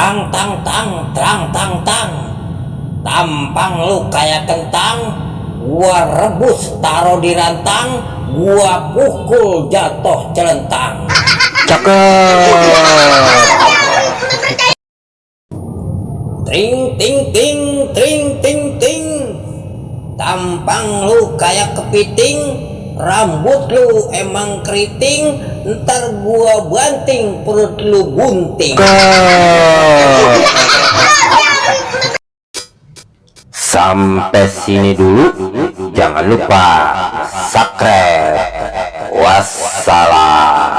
Tang tang tang, tang tang tang. Tampang lu kayak kentang, gua rebus taro di rantang, gua pukul jatuh celentang. Cakep. Ting ting ting, ting ting ting. Tampang lu kayak kepiting, rambut lu emang keriting, ntar gua banting perut lu gunting. Sampai sini dulu, jangan lupa subscribe. Wassalam.